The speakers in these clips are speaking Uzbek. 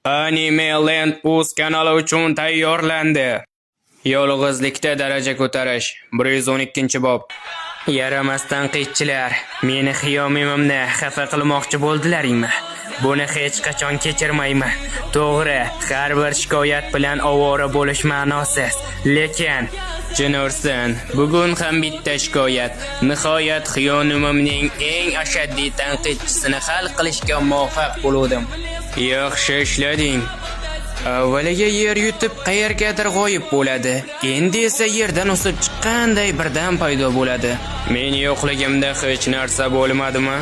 Anime Land uz kanali uchun tayyorlandi. Yolg'izlikda daraja ko'tarish 112-bob. Yaramas tanqidchilar, meni Xiyomimni xafa qilmoqchi bo'ldilaringmi? Buni hech qachon kechirmayman. To'g'ri, har bir shikoyat bilan ovora bo'lish ma'nosiz, lekin jin ursin, bugun ham bitta shikoyat. Nihoyat Xiyonimimning eng ashaddiy tanqidchisini hal qilishga muvaffaq bo'ldim. Yaxshi ishlading. Avvaliga yer yutib qayergadir g'oyib bo'ladi. Endi esa yerdan o'sib chiqqanday birdan paydo bo'ladi. Men yo'qligimda hech narsa bo'lmadimi?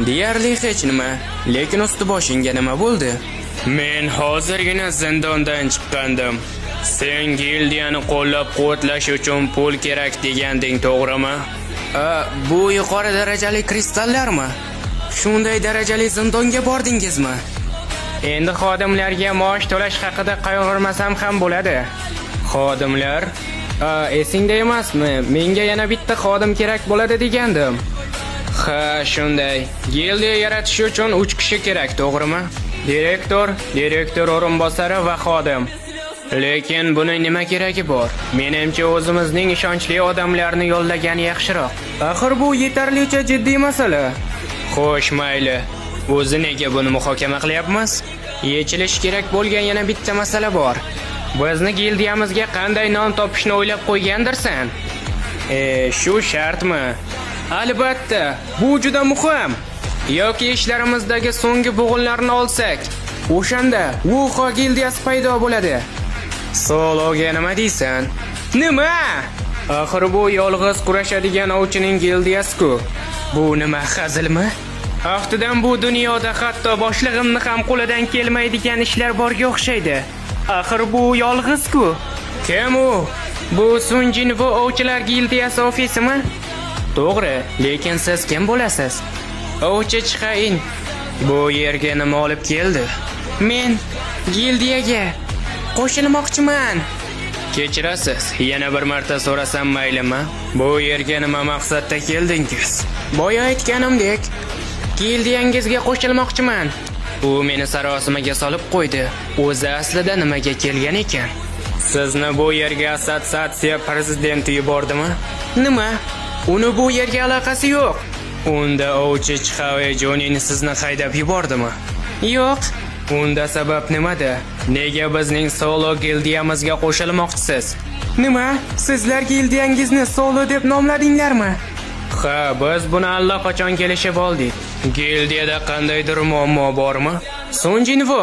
Deyarli hech nima. Lekin usti boshingga nima bo'ldi? Men hozirgina zindondan chiqqandim. Sen gildiyani qo'llab-quvvatlash uchun pul kerak deganding, to'g'rimi? A, bu yuqori darajali kristallarmi? Shunday darajali zindonga bordingizmi? Endi xodimlarga maosh to'lash haqida qayg'urmasam ham bo'ladi. Xodimlar? A, esingda emasmi? Menga yana bitta xodim kerak bo'ladi degandim. Ha, shunday. Gildiya yaratish uchun 3 kishi kerak, to'g'rimi? Direktor, direktor o'rinbosari va xodim. Lekin buning nima keragi bor? Menimcha o'zimizning ishonchli odamlarni yollagan yaxshiroq. Axir bu yetarlicha jiddiy masala. Xo'sh, mayli. O'zi nega buni muhokama qilyapmiz? Yechilishi kerak bo'lgan yana bitta masala bor. Bizni gildiyamizga qanday nom topishni o'ylab qo'ygandirsan? E, shu shartmi? Albatta, bu juda muhim. Yoki ishlarimizdagi so'nggi bo'g'inlarni olsak, o'shanda Wuxo gildiyasi paydo bo'ladi. Sologa nima deysan? Nima? Axir bu yolg'iz kurashadigan ovchining gildiyasi-ku. Bu nima, hazilmi? Aftidan bu dunyoda hatto boshlig'imni ham qo'lidan kelmaydigan ishlar borga o'xshaydi. Axir bu yolg'iz-ku. Kim u? Bu Sun Jinvu ovchilar gildiyasi ofisimi? To'g'ri, lekin siz kim bo'lasiz? Ovchi Chixain. Bu yerga nima olib keldi? Men gildiyaga qo'shilmoqchiman. Kechirasiz, yana bir marta so'rasam maylimi? Bu yerga nima maqsadda keldingiz? Boya aytganimdek, gildiyangizga qo'shilmoqchiman. U meni sarosimaga solib qo'ydi. O'zi aslida nimaga kelgan ekan? Sizni bu yerga assotsiatsiya prezidenti yubordimi? Nima? Uni bu yerga aloqasi yo'q. Unda ovchi Chxae Jonin sizni haydab yubordimi? Yo'q. Unda sabab nimada? Nega bizning solo gildiyamizga qo'shilmoqchisiz? Nima? Sizlar gildiyangizni solo deb nomladinglarmi? Ha, biz buni allaqachon kelishib oldik. Gildiyada qandaydir muammo bormi? Sun Jinvo,